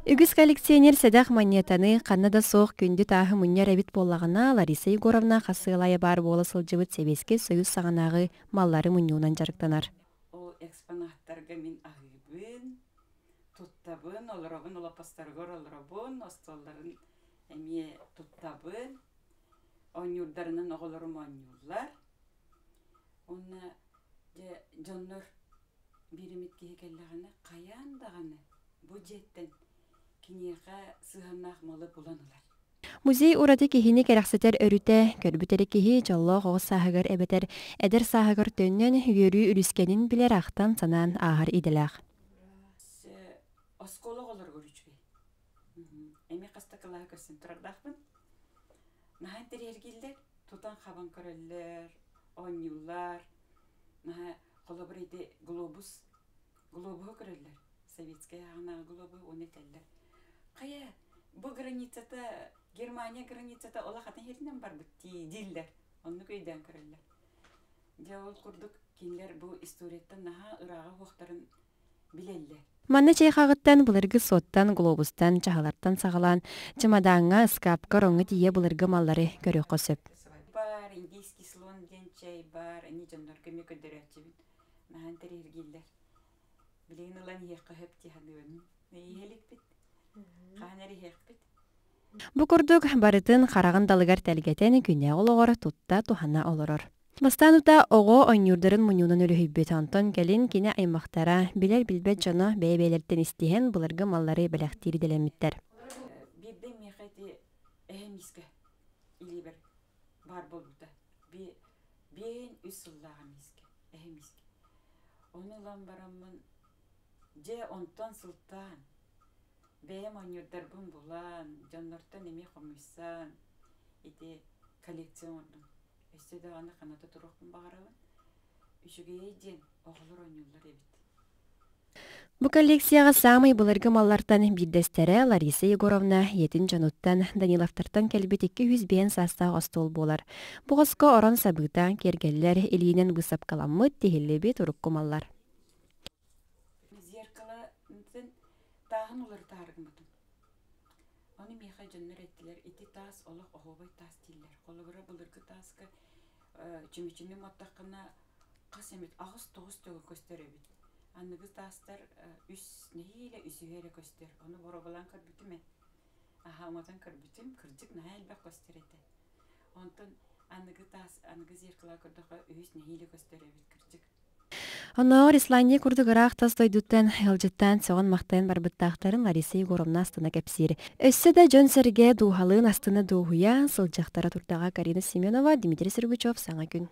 Үгүс коллекционер сэдэх манньыатаны ханна да суох күндү тааһы мунньар эбит буоллаҕына, Лариса Егоровна хас сыл аайы баар буола сылдьыбыт Сэбиэскэй Союз саҕанааҕы маллары мунньуунан дьарыктанар. Ол экспонаттарга мин аһыыбын, туттабын, олоробун, олоппосторугар олоробун, остуолларын эмиэ туттабын. Оонньуурдарынан оҕолорум оонньууллар. Уонна дьэ дьоннор биир эмит киһи кэллэҕинэ хайаан даҕаны бу дьиэттэн киниэхэ сыһыаннаах малы булан ылар. Музей ураты киһини кэрэхсэтэр өрүтэ, көрбүт эрэ киһи дьоллоох оҕо сааһыгар эбэтэр эдэр сааһыгар төннөн үөрүү үлүскэнин билэр ахтан-санаан ааһар идэлээх. Оскуола оҕолоругар үчүгэй. Эмиэ хаста кылааһы көрсөн турардаахпын. Наһаа интэриэһиргииллэр, тутан-хабан көрөллөр, оонньууллар. Наһаа холобур ити глобус, глобуһу көрөллөр. Советскай аҕынааҕы глобуһу уонна этэллэр. Хайа, бу границата, Германия границата олох атын иһитинэн барбыт дии дииллэр. Оннук өйдөөн көрөллөр. Дьэ ол курдук кинилэр бу историяттан наһаа ырааҕа уһуохтарын билэллэр. Манна чэй хаҕыттан былыргы суоттан, глобустан, чаһылартан саҕалаан чымадааҥҥа, ыскаапка, ороҥҥо тиийэ былыргы маллары көрүөххэ сөп. Бар, индийский слон диэн чэй бар, ини дьоннорго эмиэ көрдөрөөччүбүн. Наһаа интэриэһиргииллэр. Билигин ылан иһиэххэ сөп дии саныыбын. Иһэ иликпит. Хаһан эрэ иһиэхпит. Бу курдук барытын хараҕын далыгар тэлгэтэн күннээҕи олоҕор тутта туһана олорор. Бастаан утаа оҕо оонньуурдарын мунньуунан үлүһүйбүт, онтон кэлин кини аймахтара, билэр-билбэт дьоно бэйэ-бэйэлэриттэн истиһэн былыргы маллары бэлэхтиир идэлэммиттэр. Биирдэ миэхэ ити эһэ миискэ илиибэр баар буолбута. Биэһин үс сыллааҕы миискэ, эһэ миискэ. Ону ылан бараммын, дьэ онтон сылтаан бэйэм оонньуурдарбын булан, дьоннортон эмиэ хомуйсан ити коллекция оҥордум. Өссө даҕаны ханата туруохпун баҕарабын. Үчүгэйэ диэн оҕолор оонньууллар эбит. Бу коллекцияҕа саамай былыргы маллартан биирдэстэрэ Лариса Егоровна ийэтин дьонуттан Даниловтартан кэлбит 205 саастаах остуол буолар. Бу хоско орон сабыыта, киэргэллэр, илиинэн быысапкаламмыт, тиһиллибит урукку маллар. Зеркалатын тааһын уларытаары гыммытым. Ону миэхэ дьоннор эттилэр, ити таас олох оһуобай таас дииллэр. Холобура, былыргы тааска чүмэчини уматтаххына хас эмит аҕыс-тоҕус төгүл көстөр эбит. Аныгы таастар үс нэһиилэ үсүһү эрэ көстөр. Ону боруобалаан көрбүтүм ээ. Аһа уматан көрбүтүм, кырдьык наһаа элбэх көстөр этэ. Онтон аныгы таас, аныгы зеркала көрдөххө үһүс нэһиилэ көстөр эбит кырдьык. Оннооҕор Исландия курдук ыраах тас дойдуттан ыалдьыттаан сөҕөн-махтайан барбыттаахтарын Лариса Егоровна астына кэпсиир. Өссө да дьон-сэргэ дууһалыын астына дуоһуйа сылдьахтара турдаҕа Карина Семенова, Дмитрий Сергучев «Саҥа күн».